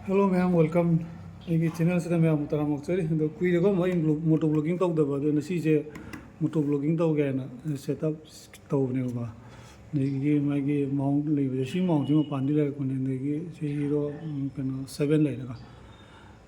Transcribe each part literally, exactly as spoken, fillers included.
Hello ꯃꯌꯥꯝ, welcome ꯑꯩꯒꯤ channel ꯁꯤꯗ ꯃꯌꯥꯝ ꯇꯔꯥꯝꯅ ꯑꯣꯛꯆꯔꯤ꯫ ꯑꯗꯣ ꯀꯨꯏꯔꯦꯀꯣ ꯑꯩ moto vlogging ꯇꯧꯗꯕ, ꯑꯗꯣ ꯉꯁꯤꯁꯦ moto vlogging ꯇꯧꯒꯦ ꯍꯥꯏꯅ setup ꯇꯧꯕꯅꯦꯕꯀꯣ꯫ ꯑꯗꯒꯤ ꯃꯥꯒꯤ mount ꯂꯩꯕꯁꯦ, ꯁꯤ mount ꯁꯤ ꯃꯄꯥꯟꯗꯤ ꯂꯩꯔꯛꯄꯅꯦ꯫ ꯑꯗꯒꯤ ꯁꯤ Hero, ꯎꯝ, ꯀꯩꯅꯣ seven ꯂꯩꯔꯦꯀꯣ꯫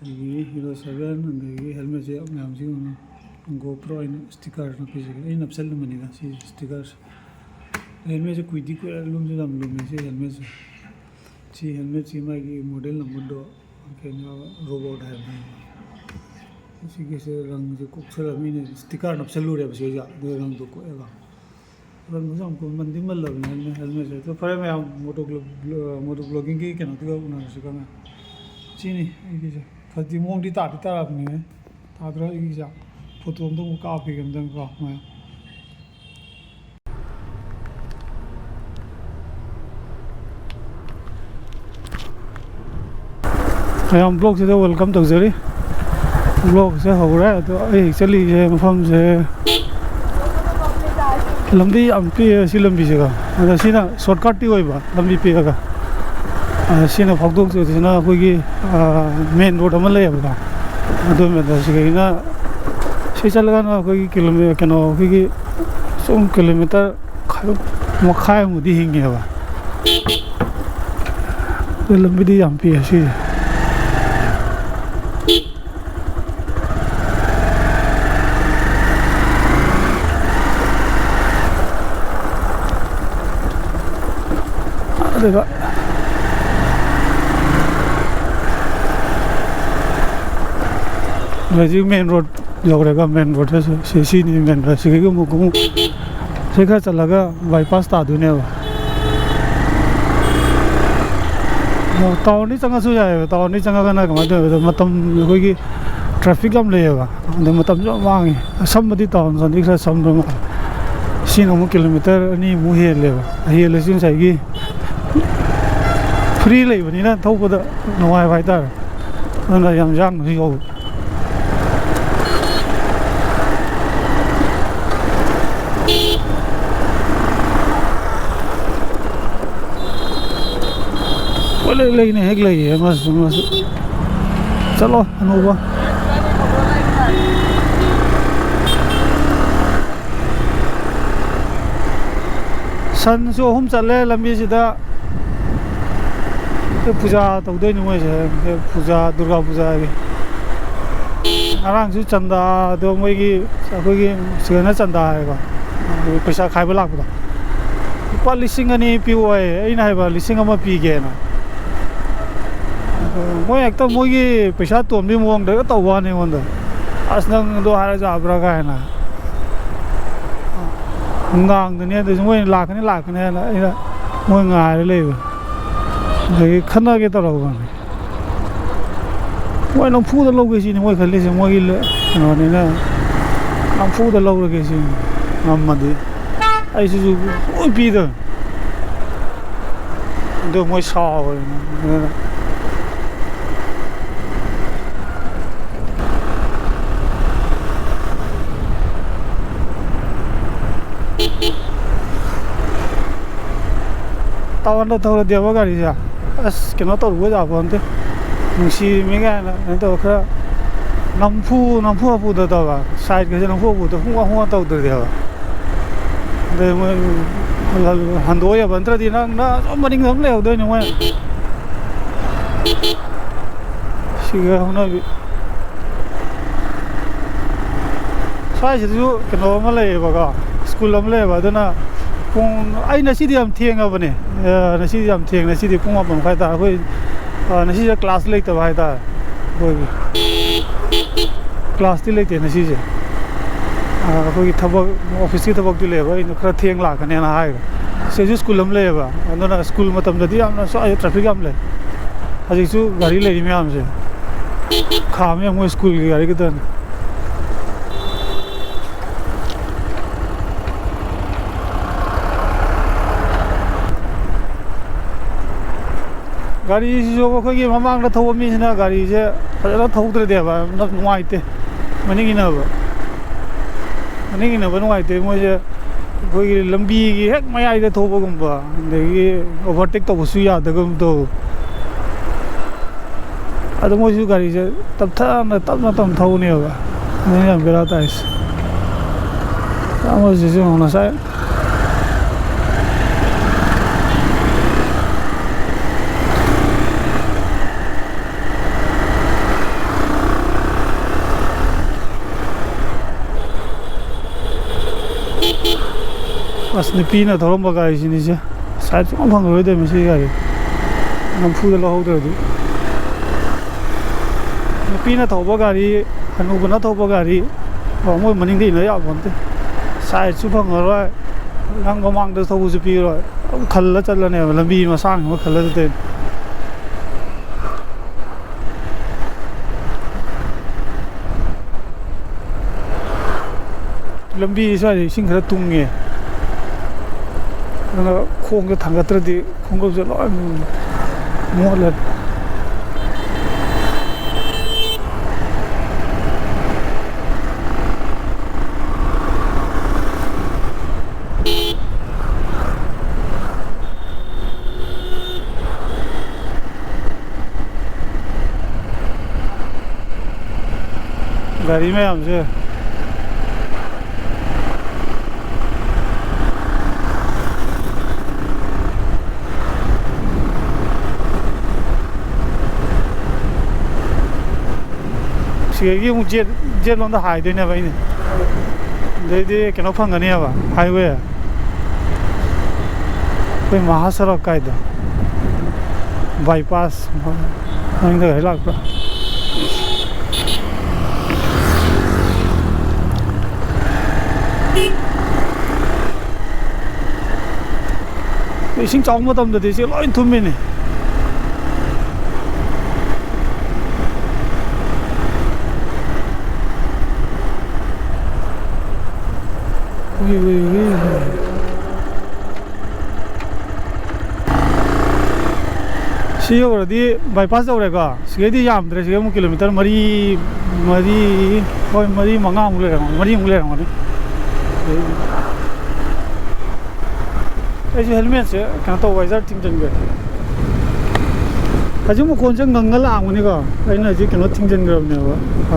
ꯑꯗꯒꯤ Hero seven, ꯑꯗꯒꯤ helmet ꯁꯦ ꯃꯌꯥꯝꯁꯤ ꯌꯦꯡꯉꯨ, GoPro ꯑꯩꯅ sticker ꯅꯞꯄꯤꯁꯦ ꯑꯩ ꯅꯞꯁꯜꯂꯝꯕꯅꯤꯗ꯫ ꯁꯤ sticker ꯁꯦ, helmet ꯁꯦ ꯀꯨꯏꯗꯤ ꯀꯨꯏꯔꯦ, ꯂꯨꯝꯁꯨ ꯌꯥꯝ ꯂꯨꯝꯃꯦ ꯁꯤ helmet ꯁꯦ꯫ ꯁꯤ helmet ꯁꯤ ꯃꯥꯒꯤ model number ꯗꯣ ꯀꯩꯅꯣ, Robot ꯍꯥꯏꯕꯅꯦ꯫ ꯁꯤꯒꯤꯁꯦ ꯔꯪꯁꯦ ꯀꯣꯛꯁꯜꯂ, ꯃꯤꯅ sticker ꯅꯞꯁꯜꯂꯨꯔꯦꯕ ꯁꯤꯒ, ꯑꯗꯨꯒ ꯔꯪꯗꯣ ꯀꯣꯛꯑꯦꯕ꯫ ꯔꯪꯁꯦ ꯌꯥꯝ ꯀꯨꯏ-, ꯃꯟꯗꯤ ꯃꯜꯂꯕꯅꯦ helmet, helmet ꯁꯦ꯫ ꯑꯗꯣ ꯐꯔꯦ ꯃꯌꯥꯝ, moto vlog-, moto vlogging ꯒꯤ ꯀꯩꯅꯣꯗꯨꯒ ꯎꯅꯔꯁꯤꯀꯣ ꯃꯌꯥꯝ꯫ ꯁꯤꯅꯤ ꯑꯩꯒꯤꯁꯦ꯫ ꯐꯗꯤ ꯃꯑꯣꯡꯗꯤ ꯇꯥꯗꯤ ꯇꯥꯔꯕꯅꯦ꯫ ꯇꯥꯗ꯭ꯔꯣ ꯑꯩꯒꯤꯁꯦ? Photo ꯑꯝꯇꯪ ꯀꯥꯞꯄꯤꯒꯦ ꯑꯝꯇꯪꯀꯣ ꯃꯌꯥꯝ꯫ ꯃꯌꯥꯝ vlog ꯁꯤꯗ welcome ꯇꯧꯖꯔꯤ꯫ Vlog ꯁꯦ ꯍꯧꯔꯦ꯫ ꯑꯗꯣ ꯑꯩ ꯍꯧꯖꯤꯛ ꯆꯠꯂꯤꯁꯦ ꯃꯐꯝꯁꯦ, ꯂꯝꯗꯤ ꯌꯥꯝ ꯄꯤꯛꯑꯦ ꯁꯤ ꯂꯝꯕꯤꯁꯦꯀꯣ꯫ ꯑꯗꯣ ꯁꯤꯅ shortcut ꯇꯤ ꯑꯣꯏꯕ, ꯂꯝꯕꯤ ꯄꯤꯛꯑꯒ꯫ ꯑꯗꯣ ꯁꯤꯅ ꯐꯥꯎꯗꯣꯛꯆꯗꯣꯏꯁꯤꯅ ꯑꯩꯈꯣꯏꯒꯤ, ꯑ, main road ꯑꯃ ꯂꯩꯌꯦꯕꯀꯣ꯫ ꯑꯗꯨ main road ꯁꯤꯗꯒꯤꯅ ꯁꯤ ꯆꯠꯂꯒꯅ ꯑꯩꯈꯣꯏꯒꯤ ꯀꯤꯂꯣꯃꯤ-, ꯀꯩꯅꯣ, ꯑꯩꯈꯣꯏꯒꯤ ꯁꯨꯝ kilometre ꯃꯈꯥꯏꯃꯨꯛꯇꯤ ꯍꯤꯡꯉꯦꯕ꯫ ꯑꯗꯨ ꯂꯝꯕꯤꯗꯤ ꯌꯥꯝ ꯄꯤꯛꯑꯦ ꯁꯤꯁꯦ꯫ ꯑꯗꯨꯒ ꯍꯧꯖꯤꯛ main road ꯌꯧꯔꯦꯀꯣ꯫ Main road ꯁꯤ, ꯁꯤ, ꯁꯤꯅꯤ main road꯫ ꯁꯤꯗꯒꯤ ꯑꯃꯨꯛ, ꯑꯃꯨꯛ ꯁꯤ ꯈꯔ ꯆꯠꯂꯒ bypass ꯇꯥꯗꯣꯏꯅꯦꯕ꯫ ꯑꯣ, town ꯗꯤ ꯆꯪꯉꯁꯨ ꯌꯥꯏꯑꯕ꯫ Town ꯗꯤ ꯆꯪꯉꯒꯅ ꯀꯃꯥꯏꯅ ꯇꯧꯋꯦ? ꯃꯇꯝ, ꯑꯩꯈꯣꯏꯒꯤ traffic ꯌꯥꯝ ꯂꯩꯌꯦꯕ꯫ ꯑꯗ ꯃꯇꯝꯁꯨ ꯌꯥꯝ ꯃꯥꯡꯉꯤ꯫ ꯑꯁꯝꯕꯗꯤ town ꯆꯪꯗꯤ ꯈꯔ ꯁꯝꯕ ꯃꯥꯜꯂꯦ꯫ ꯁꯤꯅ ꯑꯃꯨꯛ kilometre ꯑꯅꯤꯃꯨꯛ ꯍꯦꯜꯂꯦꯕ꯫ ꯍꯦꯜꯂꯁꯨ ꯉꯁꯥꯏꯒꯤ free ꯂꯩꯕꯅꯤꯅ ꯊꯧꯕꯗ ꯅꯨꯡꯉꯥꯏꯕ ꯍꯥꯏꯇꯥꯔꯦ꯫ ꯑꯗꯨꯅ ꯌꯥꯝ ꯌꯥꯡꯅꯁꯨ ꯌꯧꯕ꯫ ꯍꯦꯛ ꯂꯩꯅꯦ, ꯍꯦꯛ ꯂꯩꯌꯦ ꯑꯃꯁꯨ, ꯑꯃꯁꯨ꯫ ꯆꯠꯂꯣ, ꯑꯅꯧꯕ꯫ ꯁꯟꯁꯨ ꯑꯍꯨꯝ ꯆꯠꯂꯦ ꯂꯝꯕꯤꯁꯤꯗ꯫ ꯄꯨꯖꯥ ꯇꯧꯗꯣꯏꯅꯤ ꯃꯣꯏꯁꯦ, ꯄꯨꯖꯥ, ꯗꯨꯔꯒꯥ ꯄꯨꯖꯥꯒꯤ꯫ ꯉꯔꯥꯡꯁꯨ ꯆꯟꯗꯥꯗꯣ ꯃꯣꯏꯒꯤ, ꯑꯩꯈꯣꯏꯒꯤ ꯁꯤꯗꯅ ꯆꯟꯗꯥ ꯍꯥꯏꯕ, ꯄꯩꯁꯥ ꯈꯥꯏꯕ ꯂꯥꯛꯄꯗꯣ꯫ ꯂꯨꯄꯥ ꯂꯤꯁꯤꯡ ꯑꯅꯤ ꯄꯤꯌꯨ ꯍꯥꯏꯌꯦ꯫ ꯑꯩꯅ ꯍꯥꯏꯕ, "ꯂꯤꯁꯤꯡ ꯑꯃ ꯄꯤꯒꯦꯅ"꯫ ꯑꯗꯣ ꯃꯣꯏ ꯍꯦꯛꯇ ꯃꯣꯏꯒꯤ ꯄꯩꯁꯥ ꯇꯣꯟꯕꯒꯤ ꯃꯑꯣꯡꯗ ꯍꯦꯛꯇ ꯇꯧꯕ ꯋꯥꯅꯤ ꯑꯩꯉꯣꯟꯗ꯫ "ꯑꯁ, ꯅꯪ ꯑꯗꯨ ꯍꯥꯏꯔ ꯌꯥꯕ꯭ꯔꯥ?" ꯀꯥꯏꯅ꯫ ꯅꯨꯡꯗꯥꯡꯗꯅꯦ ꯑꯗꯨꯁꯨ ꯃꯣꯏ ꯂꯥꯛꯀꯅꯤ, ꯂꯥꯛꯀꯅꯤ ꯍꯥꯏꯅ ꯑꯩꯅ ꯃꯣꯏ ꯉꯥꯏꯔ ꯂꯩꯕ꯫ ꯑꯗꯒꯤ ꯈꯠꯅꯒꯦ ꯇꯧꯔꯛꯄꯅꯤ꯫ ꯃꯣꯏ ꯅꯝꯐꯨꯗ ꯂꯧꯒꯦ ꯁꯤꯅꯤ ꯃꯣꯏ ꯈꯜꯂꯤꯁꯦ, ꯃꯣꯏꯒꯤ ꯂ-, ꯀꯩꯅꯣꯅꯤꯅ꯫ ꯅꯝꯐꯨꯗ ꯂꯧꯔꯒꯦ ꯁꯤꯅꯤ꯫ ꯉꯝꯃꯗꯤ ꯑꯩꯁꯤꯁꯨ ꯂꯣꯏ ꯄꯤꯗꯣꯏꯅꯤ꯫ ꯑꯗꯨ ꯃꯣꯏ ꯁꯥꯎꯔꯦꯅ꯫ ꯑꯗꯨꯅ ꯇꯥꯋꯟꯗ ꯊꯧꯔꯗꯤꯕ ꯒꯥꯔꯤꯁꯦ, ꯑꯁ, ꯀꯩꯅꯣ ꯇꯧꯔꯨꯕ ꯌꯥꯄꯣꯟꯇꯦ꯫ ꯅꯨꯡꯁꯤꯔꯤꯃꯤ ꯀꯥꯏꯅ ꯀꯩꯅꯣ ꯇꯧꯔ ꯈꯔ ꯅꯝꯐꯨ, ꯅꯝꯐꯨ ꯍꯥꯐꯨꯗ ꯇꯧꯔ, ꯁꯥꯏꯠꯀꯁꯦ ꯅꯝꯐꯨ ꯍꯥꯐꯨꯗ ꯍꯨꯋꯥ ꯍꯨꯋꯥ ꯇꯧꯗ꯭ꯔꯗꯤꯕ꯫ ꯑꯗꯩ ꯃꯣꯏ ꯍꯟꯗꯣꯛꯑ ꯌꯥꯕ ꯅꯠꯇ꯭ꯔꯗꯤ ꯅꯪ, ꯅꯪ ꯑꯗꯨꯝ ꯃꯅꯤꯡꯗ ꯑꯗꯨꯝ ꯂꯩꯍꯧꯗꯣꯏꯅꯤ ꯃꯣꯏ꯫ ꯁꯤꯒ ꯍꯧꯅꯕꯤ꯫ ꯁ꯭ꯋꯥꯏꯁꯤꯗꯁꯨ ꯀꯩꯅꯣ ꯑꯃ ꯂꯩꯌꯦꯕꯀꯣ, ꯁ꯭ꯀꯨꯜ ꯑꯃ ꯂꯩꯌꯦꯕ꯫ ꯑꯗꯨꯅ ꯄꯨꯡ, ꯑꯩ ꯉꯁꯤꯗꯤ ꯌꯥꯝ ꯊꯦꯡꯉꯕꯅꯦ꯫ ꯑ, ꯉꯁꯤꯗꯤ ꯌꯥꯝ ꯊꯦꯡꯉꯦ꯫ ꯉꯁꯤꯗꯤ ꯄꯨꯡ ꯃꯥꯄꯟ ꯃꯈꯥꯏ ꯇꯥꯔꯦ꯫ ꯑꯩꯈꯣꯏ, ꯑ, ꯉꯁꯤꯁꯦ ꯀ꯭ꯂꯥꯁ ꯂꯩꯇꯕ ꯍꯥꯏꯇꯥꯔꯦ꯫ ꯑꯩꯈꯣꯏꯒꯤ ꯀ꯭ꯂꯥꯁꯇꯤ ꯂꯩꯇꯦ ꯉꯁꯤꯁꯦ꯫ ꯑ, ꯑꯩꯈꯣꯏꯒꯤ ꯊꯕꯛ, ꯑꯣꯐꯤꯁꯀꯤ ꯊꯕꯛꯇꯤ ꯂꯩꯌꯦꯕ꯫ ꯑꯩꯅ ꯈꯔ ꯊꯦꯡ ꯂꯥꯛꯀꯅꯦꯅ ꯍꯥꯏꯈ꯭ꯔꯦ꯫ ꯁꯤꯗꯁꯨ ꯁ꯭ꯀꯨꯜ ꯑꯃ ꯂꯩꯌꯦꯕ꯫ ꯑꯗꯨꯅ ꯁ꯭ꯀꯨꯜ ꯃꯇꯝꯗꯗꯤ ꯌꯥꯝꯅ ꯁ꯭ꯋꯥꯏꯗ ꯇ꯭ꯔꯥꯐꯤꯛ ꯌꯥꯝ ꯂꯩ꯫ ꯍꯧꯖꯤꯛꯁꯨ ꯒꯥꯔꯤ ꯂꯩꯔꯤ ꯃꯌꯥꯝꯁꯦ꯫ ꯈꯥꯝꯃꯦ ꯃꯣꯏ ꯁ꯭ꯀꯨꯜꯒꯤ ꯒꯥꯔꯤ ꯈꯛꯇꯅꯤ꯫ ꯒꯥꯔꯤꯁꯤꯁꯨ ꯑꯩꯈꯣꯏꯒꯤ ꯃꯃꯥꯡꯗ ꯊꯧꯕ ꯃꯤꯁꯤꯅ ꯒꯥꯔꯤꯁꯦ ꯐꯖꯅ ꯊꯧꯗ꯭ꯔꯗꯤꯕ ꯌꯥꯝꯅ ꯅꯨꯡꯉꯥꯏꯇꯦ꯫ ꯃꯅꯤꯡ ꯏꯟꯅꯕ, ꯃꯅꯤꯡ ꯏꯟꯅꯕ ꯅꯨꯡꯉꯥꯏꯇꯦ꯫ ꯃꯣꯏꯁꯦ ꯑꯩꯈꯣꯏꯒꯤ ꯂꯝꯕꯤꯒꯤ ꯍꯦꯛ ꯃꯌꯥꯏꯗ ꯊꯧꯕꯒꯨꯝꯕ, ꯑꯗꯒꯤ ꯑꯣꯚꯔꯇꯦꯛ ꯇꯧꯕꯁꯨ ꯌꯥꯗꯒꯨꯝ ꯇꯧ꯫ ꯑꯗꯣ ꯃꯣꯏꯁꯨ ꯒꯥꯔꯤꯁꯦ ꯇꯞꯊꯅ, ꯇꯞꯅ ꯇꯞꯅ ꯊꯧꯕꯅꯦꯕ꯫ ꯑꯗꯨꯅ ꯌꯥꯝ ꯕꯦꯔꯥ ꯇꯥꯏꯁꯦ꯫ ꯑꯃꯁꯤꯁꯨ ꯌꯦꯡꯉꯣ, ꯉꯁꯥꯏ꯫ ꯑꯁ, ꯅꯨꯄꯤꯅ ꯊꯧꯔꯝꯕ ꯒꯥꯔꯤꯁꯤꯅꯤꯁꯦ꯫ ꯁꯥꯏꯠ ꯁꯨꯡꯐꯪ ꯐꯪꯉꯔꯣꯏꯗꯣꯏ ꯃꯁꯤꯒꯤ ꯒꯥꯔꯤ꯫ ꯅꯝꯐꯨꯗ ꯂꯧꯍꯧꯗ꯭ꯔꯗꯤ꯫ ꯅꯨꯄꯤꯅ ꯊꯧꯕ ꯒꯥꯔꯤ, ꯍꯅꯨꯕꯅ ꯊꯧꯕ ꯒꯥꯔꯤ, ꯑꯣ, ꯃꯣꯏ ꯃꯅꯤꯡꯗ ꯏꯟꯅ ꯌꯥꯄꯣꯟꯇꯦ꯫ ꯁꯥꯏꯠꯁꯨ ꯐꯪꯉꯔꯣꯏ꯫ ꯅꯪ ꯃꯃꯥꯡꯗ ꯊꯧꯕꯁꯨ ꯄꯤꯔꯣꯏ꯫ ꯑꯗꯨꯝ ꯈꯜꯂ ꯆꯠꯂꯅꯦꯕ, ꯂꯝꯕꯤ ꯃꯁꯥꯡ ꯑꯃ ꯈꯜꯂ ꯆꯠꯇꯣꯏꯅꯦ꯫ ꯂꯝꯕꯤ ꯁ꯭ꯋꯥꯏꯗ ꯏꯁꯤꯡ ꯈꯔ ꯇꯨꯡꯉꯦ꯫ ꯑꯗꯨꯅ ꯈꯣꯡꯁꯦ ꯊꯥꯡꯒꯠꯇ꯭ꯔꯗꯤ ꯈꯣꯡꯎꯞꯁꯦ ꯂꯣꯏ ꯃꯣꯠꯂꯦ꯫ ꯒꯥꯔꯤ ꯃꯌꯥꯝꯁꯦ꯫ ꯁꯤꯗꯒꯤ ꯑꯃꯨꯛ ꯖꯦꯠ, ꯖꯦꯠ ꯂꯣꯝꯗ ꯍꯥꯏꯗꯣꯏꯅꯦꯕ ꯑꯩꯅ꯫ ꯑꯗꯩꯗꯤ ꯀꯩꯅꯣ ꯐꯪꯒꯅꯦꯕ, ꯍꯥꯏꯋꯦ꯫ ꯑꯩꯈꯣꯏ ꯃꯍꯥꯁꯔꯛ ꯀꯥꯏꯗꯣ, ꯕꯥꯏꯄꯥꯁ ꯃꯅꯤꯡꯗ ꯒꯥꯔꯤ ꯂꯥꯛꯄ꯭ꯔꯥ? ꯏꯁꯤꯡ ꯆꯥꯎꯕ ꯃꯇꯝꯗꯗꯤ ꯁꯤ ꯂꯣꯏ ꯊꯨꯝꯃꯤꯅꯤ꯫ ꯎꯏ, ꯎꯏ, ꯎꯏ꯫ ꯁꯤ ꯌꯧꯔꯗꯤ ꯕꯥꯏꯄꯥꯁ ꯌꯧꯔꯦꯀꯣ꯫ ꯁꯤꯗꯩꯗꯤ ꯌꯥꯝꯗ꯭ꯔꯦ꯫ ꯁꯤꯗꯩ ꯑꯃꯨꯛ ꯀꯤꯂꯣꯃꯤꯇꯔ ꯃꯔꯤ, ꯃꯔꯤ, ꯍꯣꯏ, ꯃꯔꯤ, ꯃꯉꯥꯃꯨꯛ ꯂꯩꯔꯝꯒꯅꯤ, ꯃꯔꯤꯃꯨꯛ ꯂꯩꯔꯝꯒꯅꯤ꯫ ꯑꯩꯁꯨ ꯍꯦꯜꯃꯦꯠꯁꯦ ꯀꯩꯅꯣ ꯇꯧꯕ, ꯋꯥꯏꯖꯔ ꯊꯤꯡꯖꯤꯟꯈ꯭ꯔꯦ꯫ ꯍꯧꯖꯤꯛ ꯃꯈꯣꯟꯁꯦ ꯉꯪꯉ ꯂꯥꯛꯑꯝꯒꯅꯤꯀꯣ꯫ ꯑꯩꯅ ꯍꯧꯖꯤꯛ ꯀꯩꯅꯣ ꯊꯤꯡꯖꯤꯟꯈ꯭ꯔꯕꯅꯦꯕ, ꯑ,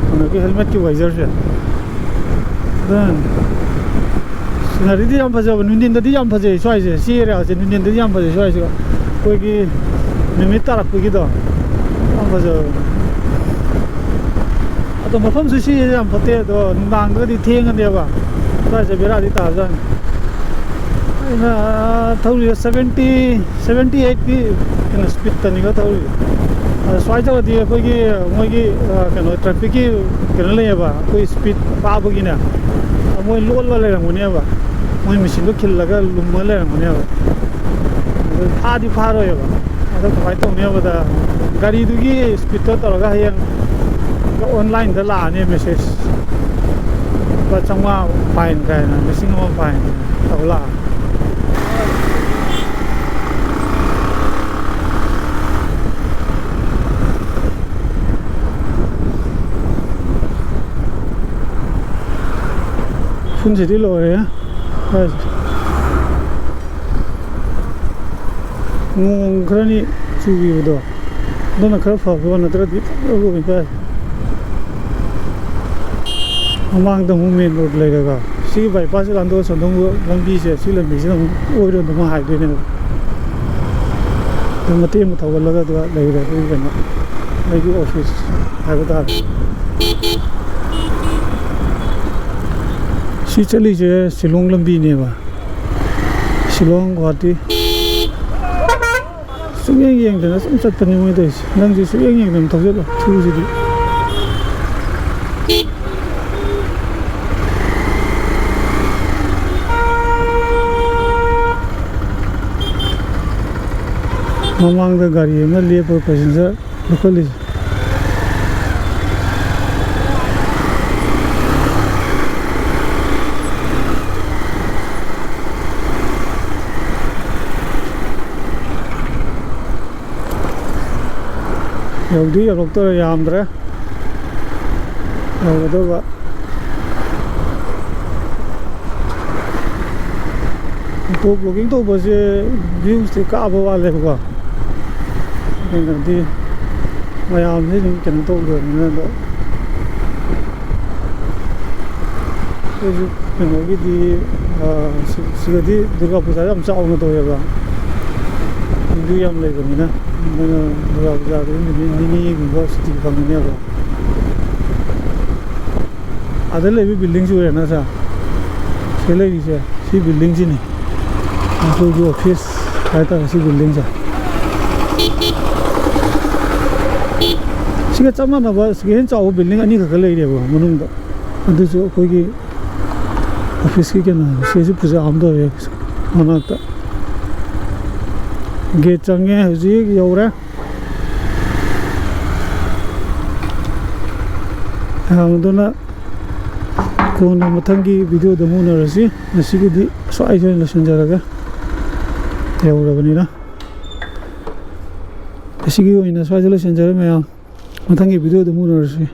ꯀꯩꯅꯣꯒꯤ helmet ꯀꯤ visor ꯁꯦ꯫ ꯑꯗꯨꯅ scenery ꯗꯤ ꯌꯥꯝ ꯐꯖꯕ, ꯅꯨꯡꯊꯤꯟꯗꯗꯤ ꯌꯥꯝ ꯐꯖꯩ ꯁ꯭ꯋꯥꯏꯁꯦ, ꯁꯤ area ꯁꯦ ꯅꯨꯡꯊꯤꯟꯗꯗꯤ ꯌꯥꯝ ꯐꯖꯩ ꯁ꯭ꯋꯥꯏꯁꯦ, ꯑꯩꯈꯣꯏꯒꯤ ꯅꯨꯃꯤꯠ ꯇꯥꯔꯛꯄꯒꯤꯗꯣ ꯌꯥꯝ ꯐꯖꯕ꯫ ꯑꯗꯣ ꯃꯐꯝꯁꯨ ꯁꯤꯁꯦ ꯌꯥꯝ ꯐꯠꯇꯦ, ꯑꯗꯣ ꯅꯨꯡꯗꯥꯡꯗꯒꯗꯤ ꯊꯦꯡꯉꯅꯦꯕ, ꯁ꯭ꯋꯥꯏꯁꯦ ꯕꯦꯔꯥꯗꯤ ꯇꯥꯕꯖꯥꯠꯅꯤ꯫ ꯑꯩꯅ ꯊꯧꯔꯤꯁꯦ seventy, seventy eight ꯀꯤ ꯀꯩꯅꯣ speed ꯇꯅꯤꯀꯣ ꯊꯧꯔꯤꯁꯦ꯫ ꯑꯗꯣ ꯁꯨꯃꯥꯏꯅ ꯇꯧꯔꯗꯤ ꯑꯩꯈꯣꯏꯒꯤ, ꯃꯣꯏꯒꯤ, ꯑ, ꯀꯩꯅꯣ, traffic ꯀꯤ ꯀꯩꯅꯣ ꯂꯩꯌꯦꯕ, ꯑꯩꯈꯣꯏ speed ꯐꯥꯕꯒꯤꯅꯦ, ꯃꯣꯏ ꯂꯣꯜꯂ ꯂꯩꯔꯝꯒꯅꯦꯕ, ꯃꯣꯏ machine ꯗꯣ ꯈꯤꯜꯂꯒ ꯂꯨꯝꯃ ꯂꯩꯔꯝꯒꯅꯦꯕ꯫ ꯑꯗꯨ ꯐꯥꯗꯤ ꯐꯥꯔꯣꯏꯕ꯫ ꯑꯗꯣ ꯀꯃꯥꯏꯅ ꯇꯧꯅꯤ ꯍꯥꯏꯕꯗ, ꯒꯥꯔꯤꯗꯨꯒꯤ speed ꯇꯣ ꯇꯧꯔꯒ ꯍꯌꯦꯡ online ꯗ ꯂꯥꯛꯑꯅꯤ message꯫ ꯂꯨꯄꯥ ꯆꯥꯝꯃꯉꯥ fine ꯀꯥꯏꯅ, ꯂꯤꯁꯤꯡ ꯑꯃ fine ꯇꯧ ꯂꯥꯛꯑꯅꯤ꯫ ꯎꯐꯨꯟꯁꯤꯗꯤ ꯂꯣꯏꯔꯦ꯫ ꯅꯣꯡ ꯈꯔꯅꯤ ꯆꯨꯈꯤꯕꯗꯣ, ꯑꯗꯨꯅ ꯈꯔ ꯐꯕ, ꯅꯠꯇ꯭ꯔꯗꯤ ꯐꯖꯅ ꯂꯣꯏ ꯀꯥꯏ꯫ ꯃꯃꯥꯡꯗ ꯑꯃꯨꯛ main road ꯂꯩꯔꯒ, ꯁꯤꯒꯤ bypass ꯁꯦ ꯂꯥꯟꯗꯣꯛꯑ ꯁꯣꯝꯗ ꯑꯃꯨꯛ ꯂꯝꯕꯤꯁꯦ, ꯁꯤ ꯂꯝꯕꯤꯁꯤꯗ ꯑꯃꯨꯛ ꯑꯣꯏꯔꯣꯝꯗ ꯑꯃꯨꯛ ꯍꯥꯏꯗꯣꯏꯅꯦꯕ꯫ ꯑꯗꯨ ꯃꯇꯦꯛ ꯑꯃ ꯊꯧꯒꯠꯂꯒ ꯑꯗꯨꯒ ꯂꯩꯔꯦ ꯑꯗꯨꯒꯤ ꯀꯩꯅꯣ, ꯑꯩꯒꯤ office ꯍꯥꯏꯕ ꯇꯥꯔꯦ꯫ ꯁꯤ ꯆꯠꯂꯤꯁꯦ ꯁꯤꯂꯣꯡ ꯂꯝꯕꯤꯅꯦꯕ, ꯁꯤꯂꯣꯡ ꯒꯨꯋꯥꯍꯥꯇꯤ꯫ ꯁꯨꯡꯌꯦꯡ ꯌꯦꯡꯗꯅ ꯁꯨꯝ ꯆꯠꯄꯅꯤ ꯃꯣꯏ ꯇꯧꯔꯤꯁꯦ꯫ ꯅꯪꯁꯨ ꯁꯨꯡꯌꯦꯡ ꯌꯦꯡꯗꯅ ꯊꯧꯖꯤꯜꯂꯣ, ꯊꯨꯁꯤꯗꯤ꯫ ꯃꯃꯥꯡꯗ ꯒꯥꯔꯤ ꯑꯃ ꯂꯦꯞꯄꯒ passenger ꯂꯧꯈꯠꯂꯤꯁꯦ꯫ ꯌꯧꯗꯤ ꯌꯧꯔꯛꯇꯣꯔꯦ, ꯌꯥꯝꯗ꯭ꯔꯦ ꯌꯧꯒꯗꯧꯕ꯫ Auto vlogging ꯇꯧꯕꯁꯦ views ꯇꯤ ꯀꯥꯕ ꯋꯥꯠꯂꯦꯕꯀꯣ꯫ ꯀꯩꯅꯣꯗꯤ ꯃꯌꯥꯝꯁꯦ ꯑꯗꯨꯝ ꯀꯩꯅꯣ ꯇꯧꯗꯕꯅꯤꯅ꯫ ꯑꯗꯣ ꯑꯩꯈꯣꯏꯁꯨ ꯀꯩꯅꯣꯒꯤꯗꯤ, ꯑ, ꯁꯤ-, ꯁꯤꯗꯗꯤ ꯗꯨꯔꯒꯥ ꯄꯨꯖꯥ ꯌꯥꯝ ꯆꯥꯎꯅ ꯇꯧꯋꯦꯕ, ꯍꯤꯟꯗꯨ ꯌꯥꯝ ꯂꯩꯕꯅꯤꯅ꯫ ꯑꯗꯨꯅ ꯗꯨꯔꯒꯥ ꯄꯨꯖꯥꯗꯗꯤ ꯅꯨꯃꯤꯠ ꯅꯤꯅꯤꯒꯨꯝꯕ ꯁꯨꯇꯤ ꯐꯪꯒꯅꯦꯕ꯫ ꯑꯗ ꯂꯩꯕ building ꯁꯤ ꯎꯔꯦ ꯅꯠꯇ꯭ꯔꯥ? ꯁꯤ ꯂꯩꯔꯤꯁꯦ, ꯁꯤ building ꯁꯤꯅꯤ꯫ ꯑꯩꯈꯣꯏꯒꯤ office ꯍꯥꯏꯇꯥꯔꯦ, ꯁꯤ building ꯁꯦ꯫ ꯁꯤꯒ ꯆꯞ ꯃꯥꯟꯅꯕ, ꯁꯤꯒ ꯍꯦꯟꯅ ꯆꯥꯎꯕ building ꯑꯅꯤꯈꯛꯀ ꯂꯩꯔꯦꯕ ꯃꯅꯨꯡꯗ꯫ ꯑꯗꯨꯁꯨ ꯑꯩꯈꯣꯏꯒꯤ office ꯀꯤ ꯀꯩꯅꯣ, ꯁꯤꯁꯨ ꯄꯨꯖꯥ ꯑꯃ ꯇꯧꯋꯦ ꯃꯅꯥꯛꯇ꯫ Gate ꯆꯪꯉꯦ, ꯍꯧꯖꯤꯛ ꯌꯧꯔꯦ꯫ ꯃꯌꯥꯝ ꯑꯗꯨꯅ ꯀꯣꯟꯅ ꯃꯊꯪꯒꯤ video ꯗ ꯑꯃꯨꯛ ꯎꯅꯔꯁꯤ꯫ ꯉꯁꯤꯒꯤꯗꯤ ꯁ꯭ꯋꯥꯏꯗ ꯑꯣꯏꯅ ꯂꯣꯏꯁꯤꯟꯖꯔꯒꯦ, ꯌꯧꯔꯕꯅꯤꯅ꯫ ꯉꯁꯤꯒꯤ ꯑꯣꯏꯅ ꯁ꯭ꯋꯥꯏꯗ ꯂꯣꯏꯁꯤꯟꯖꯔꯦ ꯃꯌꯥꯝ꯫ ꯃꯊꯪꯒꯤ video ꯗ ꯑꯃꯨꯛ ꯎꯅꯔꯁꯤ꯫